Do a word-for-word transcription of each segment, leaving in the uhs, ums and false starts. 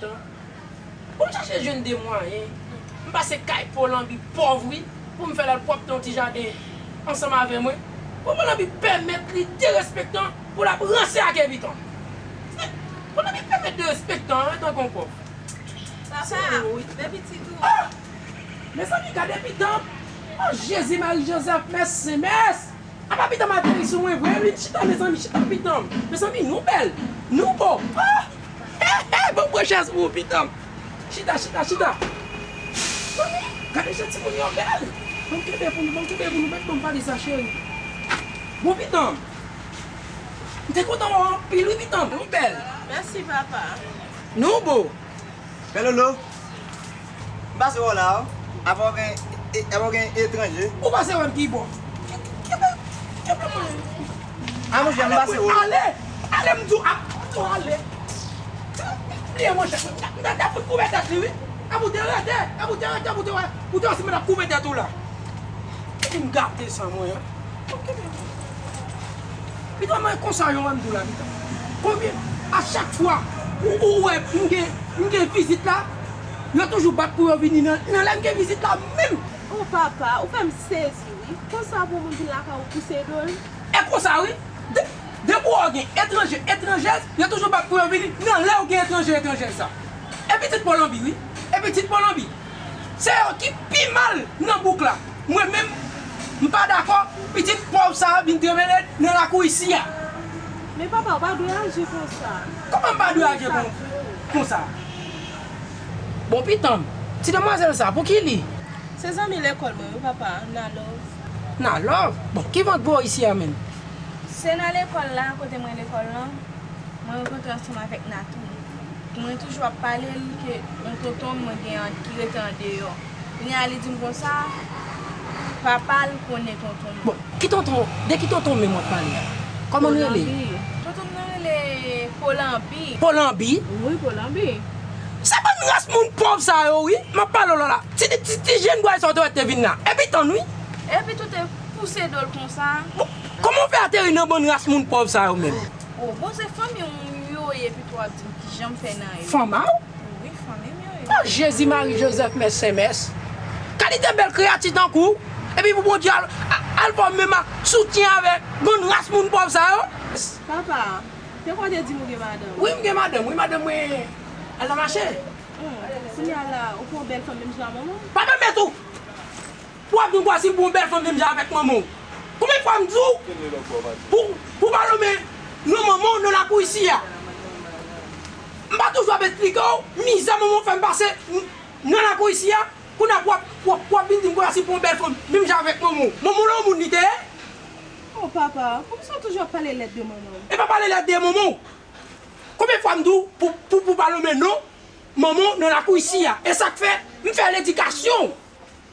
Pou m chache jwenn de mwayen, m pase kay Polanbi pòv wi, pou m fè l al pwòpte yon ti jaden ansanm avè mwen. Pou Polanbi pèmèt li derespektan pou l ap ranse ak Epitan. Polanbi pèmèt derespektan an tankou yon pòv. Papa, men pitit ou. Ah! Mezanmi, gade Epitan! Oh, Jezi, Mari, Jozèf, mèsi, mèsi! Apa pitanm ateri sou mwen vre, li chita, mezanmi, chita pitanm. Mezanmi, nou bèl, nou bo. Ah! He, he, ban m pran chèz pou ou, pitanm. Chita, chita, chita. Mezanmi, gade jan timoun yo bèl. Ban m kenbe pou nou, ban m kenbe pou nou, mèt ban m pale sa, cheri. Bon, pitanm. M te kontan wè w anpil, wi, pitanm. Nou bèl. Mèsi, papa. Nou bo. Bèlolo, m pase wè w la, wi. Avè w gen, e, avè w gen etranje. Ou pase wè m ki bò. Kenbe, kenbe mwen. A, monchè, m pase wè w. Ale, ale, m di w, a, m di w ale. Bliye, monchè, m ta, m ta, ta fout koupe tèt li, wi. Epi w te rete, epi w te rete, pou te wè, pou te wè si m t ap koupe tèt ou la. Epi m gate san mwen, an. Pitanm, mwen konsa yo wè m di w la, pitanm. Konbyen, a chak fwa ou, ou wè m gen, m gen vizit la, yo toujou bat pou yo vini nan, nan lè m gen vizit la menm. O papa, ou fè m sezi wi. Konsa pou moun vin lakay ou pouse do l? E konsa wi. De, depi w gen etranje, etranjèz, yo toujou bat pou yo vini nan lè w gen etranje, etranjèz sa. E pitit Polanbi wi. E pitit Polanbi. Se yo ki pi mal nan bouk la. Mwen menm, m pa dakò pitit pòv sa a vin tranbele nan lakou isi a. Men papa, ou pa dwe aji konsa. Kòman m pa dwe aji kon, konsa? Bon, pitanm, ti demwazèl sa, pou ki li? Se zanmi lekòl mwen wi, papa, Nalove. Nalove? Bon, ki vant bo isi a menm? Se nan lekòl la, kote mwen lekòl lan. Mwen rankontre ansanm avèk Natou. Mwen toujou ap pale l ke yon tonton mwen gen an ki rete andeyò. Kounye a li di m konsa, papa l konnen tonton mwen. Bon, ki tonton, de ki tonton menm w ap pale a? Kòman l rele? Polanbi. Tonton m nan rele Polanbi. Polanbi? Wi, Polanbi. Se bann ras moun pòv sa yo wi, m ap pale w la la. Ti, ti, ti jèn bway sa w te wè te vin la. Epi tann wi. Epi tou te pouse do l konsa. Bon, kòman w fè ateri nan bann ras moun pòv sa yo menm? O, bon, se fanmi w yo ye, epi tou w ap di m kijan m fè nan yo. Fanm a w? Wi, fanmi m yo ye. O, Jezi, Mari, Jozèf, mèt Senmès. Kalite bèl kreyati tankou w, epi pou Bondye al, a, al fè w menm ak soutyen avèk bann ras moun pòv sa yo? Papa, te kwè w te di m ou gen madanm. Wi, m gen madanm, wi, madanm mwen al nan mache. Hum, kounye a la, ou pran bèl fanm menm jan manman m? Pa pèmèt ou! Pou w ap vin kwa si m pran yon bèl fanm menm jan avèk manman w. Konbyen fwa m di w pou, pou pa lonmen non manman w nan lakou isi a? M pa toujou ap esplike w mizè manman w fè m pase n-, nan lakou isi a? Kounye a pou w ap, pou w ap, pou w ap vin di m kwa si m pran yon bèl fanm menm jan avèk manman w. Manman w nan yon moun li te ye? O papa, poukisa w toujou ap pale lèd de manman w? E pa pale lèd de manman w. Konbyen fwa m di w pou, pou, pou pa lonmen non manman w nan lakou isi a? E sa k fè m fè ledikasyon w.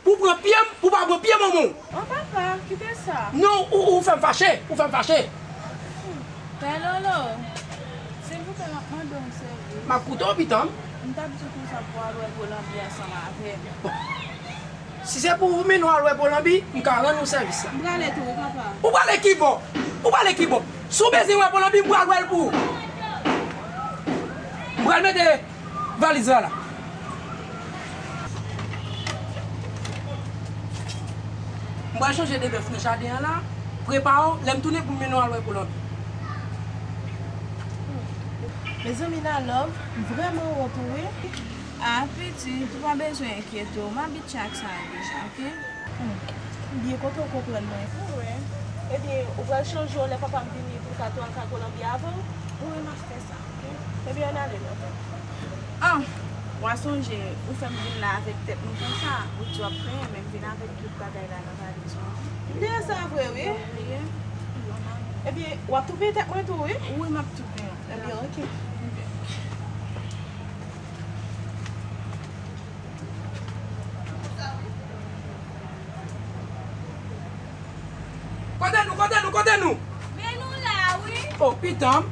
Pou w pran pye m, pou w pa pran pye manman w. O papa, kite sa. Non, ou, ou fè m fache, ou fè m fache. Pè Lolo, silvouplè, m ap mande w yon sèvis. M ap koute w, pitanm. M t ap di w konsa pou w al wè Polanbi ansanm avè m. Bon. Si se pou ou mennen w al wè Polanbi, m ka rann ou sèvis la. M prale tou, wi, papa. Ou prale ki bò? Ou prale ki bò? Si w bezwen wè Polanbi, m pral wè l pou ou. M pral mete valiz la la. M pral chanje de bèf nan jaden an la. Prepare w, lè m tounen pou m mennen w al wè Polanbi. Mezanmi, Nalove, m vrèman wont ou, wi. A, pitit, ou pa bezwen enkyete w, m abitye ak sa a deja, oke? Hmm. Byen kontan w konprann mwen. Wi. Ebyen, ou pral chanje w lè papa m vini pou l ka tou al kay Polanbi avè w? Wi, m ap fè sa, oke? Ebyen, ann ale, non. Ah, w a sonje, ou fè m vin la avèk tèt nou konsa, ou di w ap plenyen, men m vin avèk tout bagay la nan valiz mwen. M te wè sa vre, wi. Wi. Ebyen, w ap tou peye tèt mwen tou, wi? Wi, m ap tou peye. Ebyen, oke. Kote nou, kote nou, kote nou? Men nou la, wi. O, pitanm.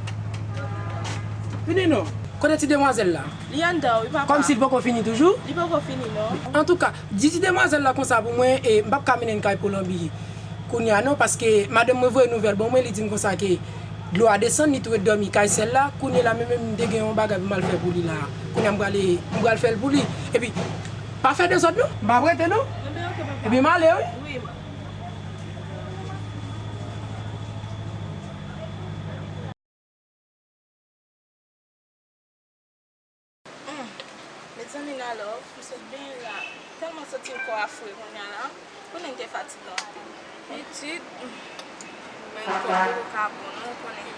Vini non. Kote ti demwazèl la? Li anndan, wi, papa. Kòmsi l poko fini toujou? Li poko fini, non. Antouka, di ti demwazèl la konsa pou mwen, e, m p ap ka mennen l kay Polanbi kounye a non, paske madanm mwen voye nouvèl ban mwen, li di m konsa ke Dlo a desann, li tou ret dòmi kay sè l la. Kounye la, menm, menm, m te gen yon bagay pou m al fè pou li la. Kounye a, m prale, m pral fè l pou li. Epi, pa fè dezòd non. M p ap rete non. Ebyen, oke, papa. Ebyen, m ale, wi. Wi. Hmm. Mezanmi, Love, m sot benyen la. Tèlman santi m kò a fre kounye a la. Konnen m te fatige anpil. Pitit, hmm. Men kò poko ka bon non, konnen.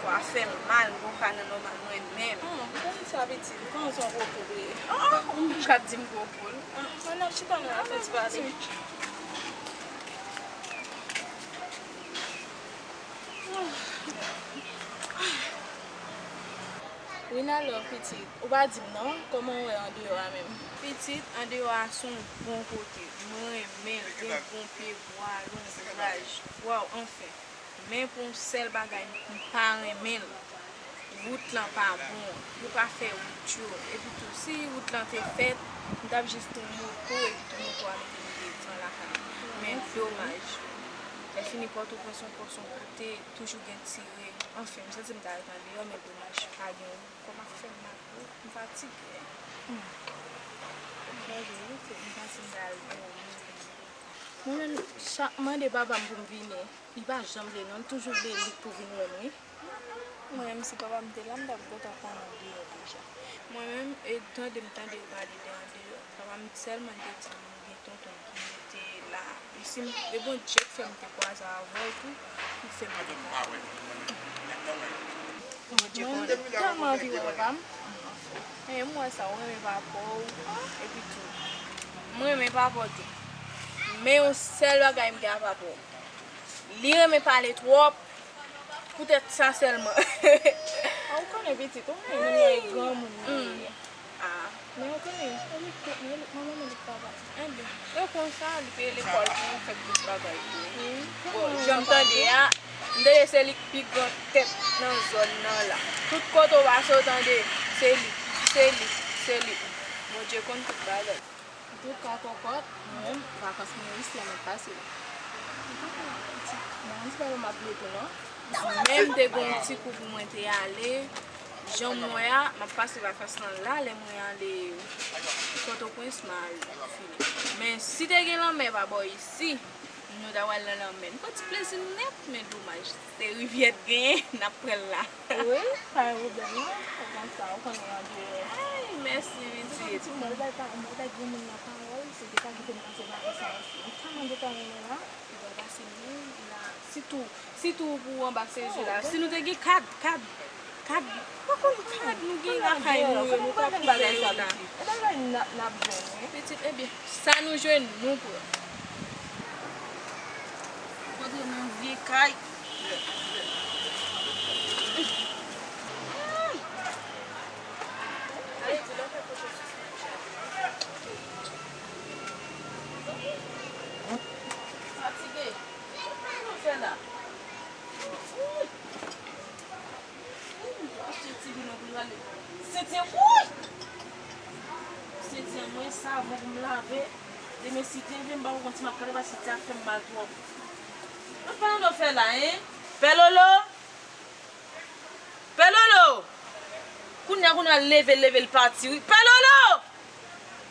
Kò a fè m mal, m poko ka nan nòmal mwen menm. Hmm, m konn sa, pitit. M konnen se yon gwo poul ou ye. Ah, ou ka di m gwo poul. Ah, ann al chita, nou al fè ti pale. Wi, Love, pitit, ou pa di m non, kòman w wè andeyò a menm? Pitit, andeyò a se yon bon kote. Mwen renmen l, gen bon pye bwa, lonbraj. Waw, anfen. Men pou yon sèl bagay, m pa renmen l. Wout lan pa bon. Yo pa fè wout yo. Epi tou, si wout lan te fèt, m t ap jis pran moto, epi tou moto a mete m devan lakay. Men domaj. Lè fini Pòtoprens, yon pòs, yon kote, toujou gen tire. Anfen, m santi m ta ret andeyò, men domaj, pa gen wout. Kò m ap fè m mal, wi. M fatige. Hmm. Manje, wi, se m santi m ta al dòmi. Mwen menm, chak mande papa m pou m vini, li pa janm vle non, li toujou vle li pou vin wè m, wi. Mwen menm, si papa m te la, m t ap gentan konn andeyò deja. Mwen menm, e tande m tande yo pale de andeyò. Papa m sèlman te di m gen tonton ki rete la. E si m, e Bondye k fè m te kwaze avè w tou, ki fè m te la. Mwen tèlman anvi wè papa m. E m wè sa, ou renmen papa w, epi tou. Mwen renmen papa w tou. Men yon sèl bagay m gen a papa w. Li renmen pale twòp. Poutèt sa sèlman. A, ou konnen pitit, ou konnen moun nan e granmoun li ye. Ah. Men ou konnen, e li k, e li k manman m, e li k papa m. Enben, e konsa, li peye lekòl pou ou, fè tout bagay pou ou. Bon, jan m tande a, m tande se li k pi gran tèt nan zòn nan la. Tout kote w pase, w tande, se li, se li, se li. Bondye konn tout bagay. Antouka, kòkòt, mwen menm, vakans mwen isi a m ap pase la. Antouka, pitit, m pa konn si papa m ap vle tou non. Men m te gen yon ti kou pou mwen te ale. Jan m wè a, m ap pase vakans lan la, lè mwen ale Pòtoprens, m al fini. Men si te gen lanmè pa bò isi, nou ta pral nan lanmè. Nou pran ti plezi nou nèt, men domaj, se rivyè t genyen, n ap pran l la. Wi, pa gen pwoblèm non. Ou konn sa, ou konnen andeyò. Ay, mèsi, pitit. Ti mwen, bay pa, mwen bay granmoun nan pawòl, se te ka kite m pase vakans la isi. M tèlman gentan renmen la. Ou pral pase menm la. Sitou, sitou pou w anba sezi la. Si nou te gen kad, kad, kad, pa konn kad nou gen lakay nou yo, nou t ap fè yo la. E bagay n ap, n ap jwenn, wi. Pitit, ebyen, sa nou jwenn, nou pran. Rantre nan vye kay. Fatige. Sa nou fè la? Achte ti bidon pou l rale. Sentyen, wouy! Sentyen mwen, savon pou m lave. Demen si Dye vle, m pa konn si m ap ka leve, paske ti a fè m mal twòp. Ann, pa nan fè la, en? Pè Lolo! Pè Lolo! Kounye a, kounye a, leve, leve, l pati, wi. Pè Lolo!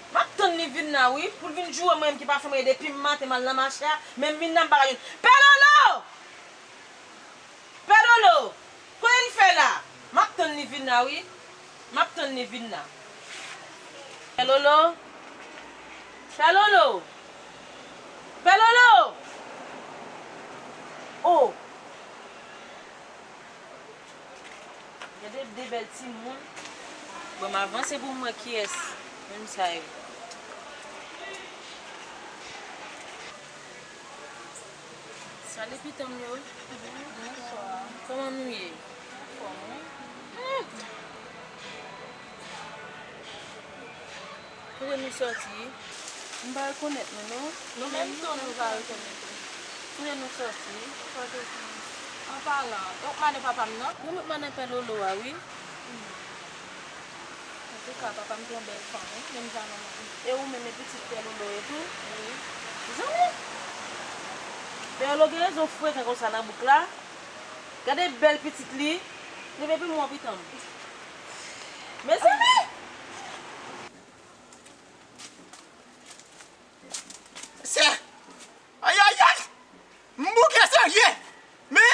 M ap tann li vin la, wi. Pou l vin joure mwen menm ki pa fè m anyen depi maten, m al nan mache a, men m vin la, m pa ka jwenn. Pè Lolo! Pè Lolo! Kote l fè la? M ap tann li vin la, wi. M ap tann li vin la. Pè Lolo! Pè Lolo! Pè Lolo! Oh! Gade de bèl timoun. Bon, m avanse pou m wè kiyès moun sa yo. Salut pitit mwen yo. Bonswa. Kòman nou ye? Anfòm, wi. Hmm. Kote nou sòti? M pa rekonèt nou, non. Nou menm tou, nou pa rekonèt ou. Kote nou sòti? Pòtoprens. An palan, e w k madan papa m nan? Wi, m k madan Pè Lolo a, wi. Antouka, papa m te yon bèl fanm, wi, menm jan manman m. E ou menm, e pitit Pè Lolo ye tou? Wi. Zanmi! Pè Lolo gen rezon frekan konsa nan bouk la? Gade bèl pitit li. Li vle pi mwen pitan m. Mezanmi! Sè! Ayayay! M bouke serye! Men,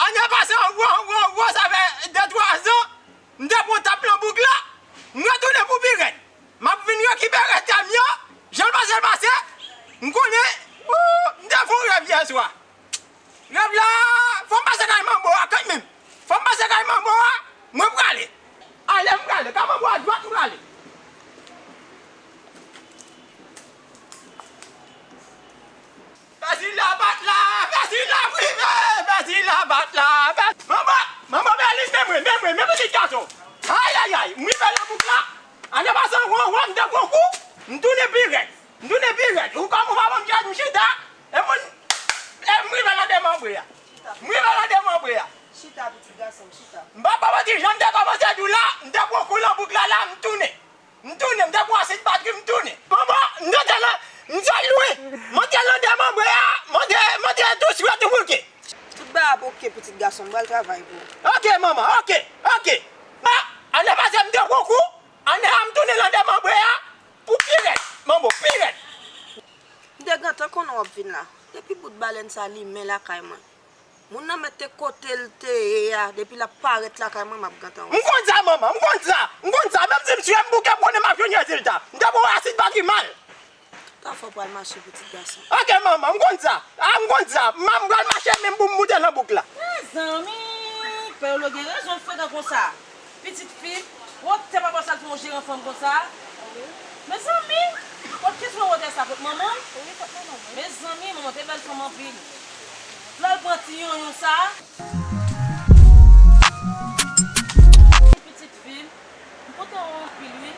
ane pase, an gwo, an gwo, an gwo, sa fè de twa zan, m te pran tap nan bouk la, m retounen pou pi rèd. M ap vin rekipere tè m yo, jan l pase, l pase, m konnen, wou, m te fè yon rèv yè swa. Rèv la, fò m pase kay manbo a kanmenm. Fò m pase kay manbo a, mwen prale. Ale, m prale. Kay manbo a dwat, m prale. Fè sila bat la, fè sila prive, fè sila bat la, fè... Manbo, manbo Bèlis, men mwen, men mwen, men pitit gason. Ayayay, m rive nan bouk la. Ane pase, won, won, m te pran kou, m tounen pi rèd. M tounen pi rèd. Ou kòm ou pa ban m chèz, m chita. E moun, e m rive nan demanbre a. M rive nan demanbre a. Chita, pitit gason m, chita. M pa ba w manti, jan m te kòmanse di w la, m te pran kou nan bouk la, la, m tounen. M tounen, m te pran asid batri, m tounen. Manman, m te nan, m sot lwen. Mwen te nan demanbre a, mwen te, mwen te tou swe tou bouke. Tout bagay ap oke, pitit gason m, m pral travay pou ou. Oke, manman, oke, oke. A, ane pase m te pran kou, ane a m tounen nan demanbre a, pou pi rèd, manbo, pi rèd. M te gentan konnen w ap vin la. Depi bout balèn sa limen lakay mwen. Moun nan mèt te kote l te ye a, depi l ap parèt lakay mwen, m ap gentan wè. M konn sa, manman, m konn sa. M konn sa. Menm si m swe, m bouke, m konnen m ap jwenn rezilta. M te pran asid batri mal. Tout afè w pral mache, pitit gason. Oke, manman, m konn sa. A, m konn sa. M, m pral mache menm pou m moute nan bouk la. Mezanmi, Pè Olo gen rezon frekan konsa. Pitit fi, wotè papa sa l fè yon jeran fanm konsa. Mezanmi, kot kiyès pran wotè sa, kot manman? Mezanmi, manman te bèl fanm anpil. Lè l pran ti yonyon sa. Pitit fi, m kontan wè w anpil wi.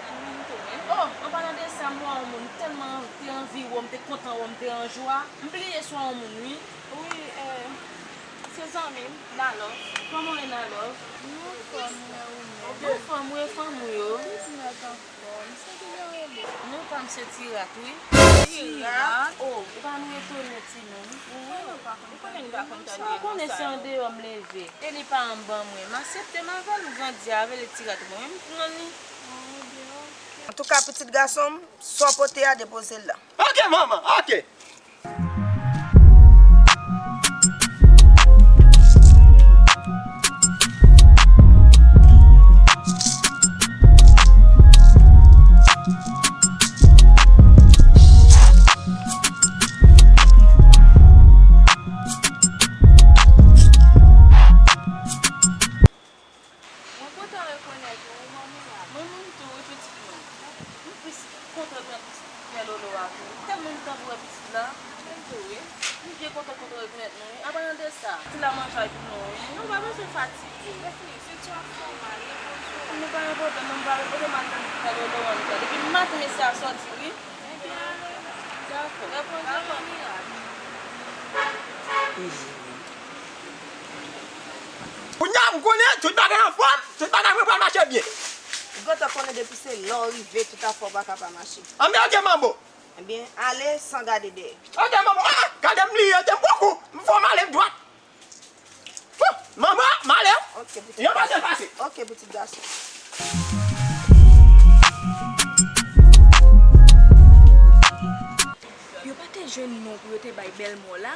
Oh, an palan de sa, m wè yon moun, m tèlman te anvi wè w, m te kontan wè w, m te an jwa. M bliye sou yon moun wi. Wi, eh, se zanmi m, Nalove. Kòman w ye, Nalove? Nou anfòm, mwen ou menm? Nou anfòm wi, e fanmi w yo? Tout nèt anfòm. Se ki jan w rele? Non pa m se Tirat wi. Tirat? Oh, ou pa nou etone ti non. Wi, ou pa konn tande non sa. Ou konnen se andeyò m leve. E li pa anban mwen. M aksepte m avè l, ou grandi avè l, e Tirat ou ban mwen, m pran li. Ah, ebyen, oke. Antouka, pitit gason m, sa w pote a, depoze l la. Oke, manman, oke. Mwen kontan rekonèt ou, manmi a. Mwen menm tou, wi, pitit mwen. M plis kontan rekonèt Pè Lolo a tou. M tèlman kontan pou wè pitit la. Mwen tou, wi. M byen kontan, kontan rekonèt nou, wi. An palan de sa, pitit la manje pou nou, wi. Nou pa bezwen fatige. Mèsi, si w ap fè w mal, repoze w. Nou pa gen pwoblèm, non, m pa repoze m al tann Pè Lolo an. Depi maten mesye a sòti, wi. Ebyen, ale. Dakò. Repoze w, manmi a. Kounye a, m konnen tout bagay anfòm, tout bagay mwen pral mache byen. Ou gentan konnen depi se lè w rive, tout afè w pa ka pa mache. Anben, oke, manbo. Ebyen, ale san gade dèyè. Oke, manbo. Ah, ah, gade m li ye, te m pran kou, m fò m ale dwat. Huh, manbo, m ale. Oke, pitit gason. Yon pase, pase. Oke, pitit gason. Yo pa te jwenn non pou yo te bay bèlmò la.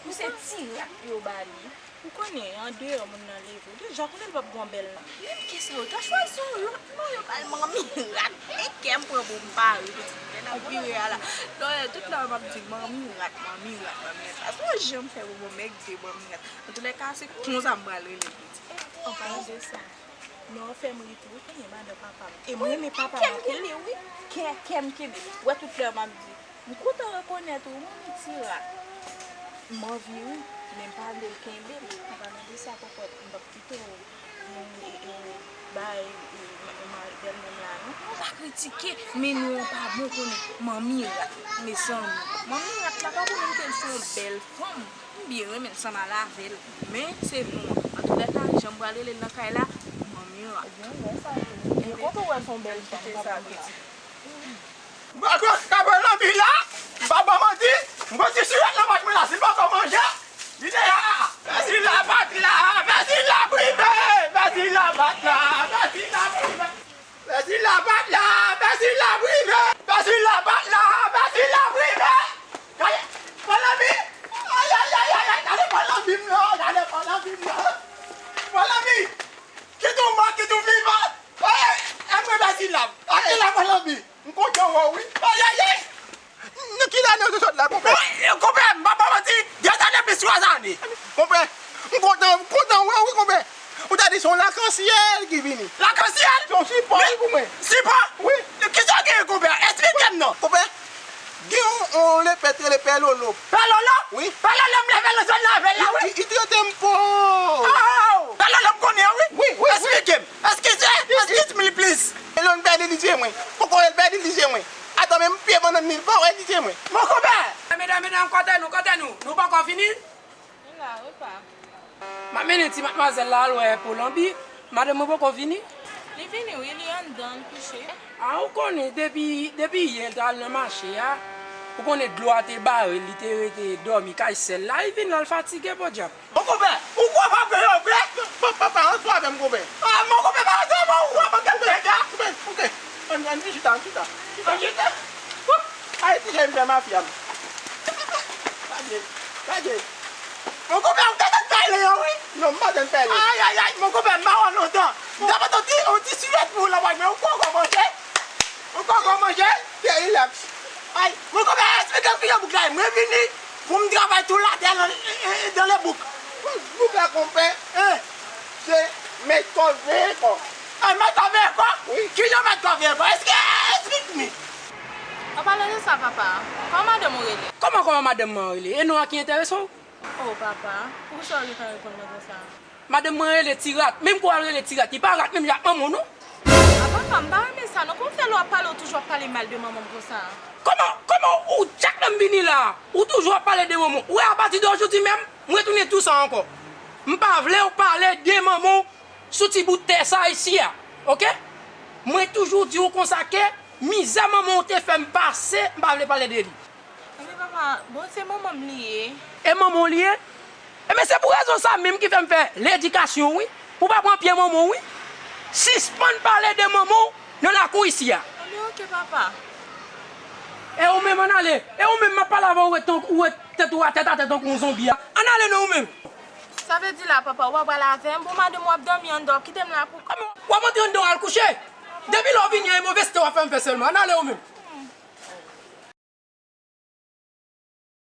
Pou se Tirat yo ba li. Ou konnen, andeyò moun nan leve. Ou deja konnen l p ap gen yon bèl non. Menm kè sa, yo ta chwazi yon lòt non, yo ba l Manmi Rat. E kè m pran pou m pare pitit mwen nan vire a la. Non, tout lè m ap di Manmi Rat, Manmi Rat, Manmi Rat. Sa se yon jan m fè pou mwen mègde Manmi Rat. Antoulèka, se konsa m pral rele l pitit. An palan de sa, non, fè m ri tou, wi, konnen madan papa m. E m renmen papa m anpil, wi. Kè, kè m kenbe. Wè tout lè m ap di, m kontan rekonèt ou, wi, Manmi Tirat. M anvi, wi, men m pa vle l kenbe m. An palan de sa, pòpòt, m p ap kite w vin, e, e, bay, e, ma-, ma-, bèlmè m la, non. Pa kritike, men non an pa bon konnen. Manmi Rat, mezanmi. Manmi Rat la pa konnen ke l se yon bèl fanm. M byen renmen l, sanm al avè l. Men, se non an. Antoulèka, jan m pral rele l nan kay la, Manmi Rat. Ebyen, wè sa vle di. Mwen kontan wè l se yon bèl fanm, sa vle di. M pa kwè k ap wè nan vi la, m pa ba manti, m konn ti sirèt nan vant mwen la, si l poko manje, li deja, si la pa t la, Konpè. Wi, konpè, m pa ba manti, de zane plis twa zane. Konpè, m kontan, m kontan wè w wi, konpè. Ou ta di se yon lakansyèl ki vini. Lakansyèl? Se yon sipò wi pou mwen. Sipò? Wi. Kisa w genyen, konpè? Esplike m non. Konpè, gen yon, yon lepè ki rele Pè Lolo. Pè Lolo? Wi. Pè Lolo, m leve nan zòn nan avè l la, wi. Li, li trete m fò. Oh! Pè Lolo, m konnen, wi. Wi, wi, wi. Esplike m. Eskize, eskize m, please. E lè l pèdi li tiye mwen. Poko wè l pèdi li tiye mwen. Ata menm pye bannann li, l pa wè li tiye mwen. Mon konpè! Medam, medam, kote nou, kote nou? Nou poko vini? Nou la, wi, pa. M ap mennen ti madmwazèl la al wè Polanbi. Madanm mwen poko vini? Li vini, wi, li anndan, li kouche. A, ou konnen, depi, depi yè l t al nan mache a, ou konnen dlo a te bare l, li te rete dòmi kay sè l la, li vin la, l fatige, podyab. Mon konpè, ou kwè w ap veye yo vre? Pa, pa, pa rantre avè m, konpè. A, mon konpè, pa rantre avè m, ou kwè w ap veye yo vre? Konpè, konpè, ann, ann vin chita, ann chita. Ann chita. Ay, ti jèn fè mafya m. Gade, gade. Mon konpè, ou gentan pale yo, wi. Non, m pa janm pale. Ay, ay, ay, mon konpè, m pa wè w lontan. M ta pote yon ti, yon ti silèt pou ou la, men ou poko manje. Ou poko manje. Te rilaks. Ay, mon konpè, esplike m kijan bouk la ye. Mwen vini pou m travay tou latè nan, e, e, e, dans le bouk. Bouk la, konpè, se mèt kò veye kò. Ay, mèt kò veye kò? Wi. Kijan mèt kò veye kò? Èske, esplike m. An palan de sa, papa, kòman madanm ou rele? Kòman, kòman madanm mwen rele? E non an ki enterese w? Oh, papa, poukisa w gentan reponn mwen konsa? Madanm mwen rele Ti Rat. Menm kou al rele Ti Rat, li pa rat menm jan ak manman w non. A papa, m pa renmen sa non. Kòman w fè lè w ap pale, w toujou ap pale mal de manman m konsa? Kòman, kòman ou chak lè m vini la, ou toujou ap pale de manman w? Ou wè apati de jodi menm, m retounen tou sa ankò. M pa vle w pale de manman w sou ti bout tè sa isi a, oke? Mwen toujou di w konsa ke mizè manman w te fè m pase, m pa vle pale de li. Ebyen papa, bon, se manman m li ye. E manman w li ye? Ebyen se pou rezon sa menm ki fè m fè ledikasyon w wi, pou w pa pran pye manman w wi. Sispann pale de manman w nan lakou isi a. Ebyen oke papa. E ou menm ann ale, e ou menm m ap pale avè w, ou ret tank-, ou ret tèt ou atè atè tankou yon zonbi a. Ann ale non ou menm. Sa vle di la papa, ou pa pral avè m? Bon madanm w ap dòmi anndan, w ap kite m la pou kò m? W ap antre anndan w al kouche. Depi lè w vini an, e move site w ap fè m fè sèlman. Ann ale ou menm.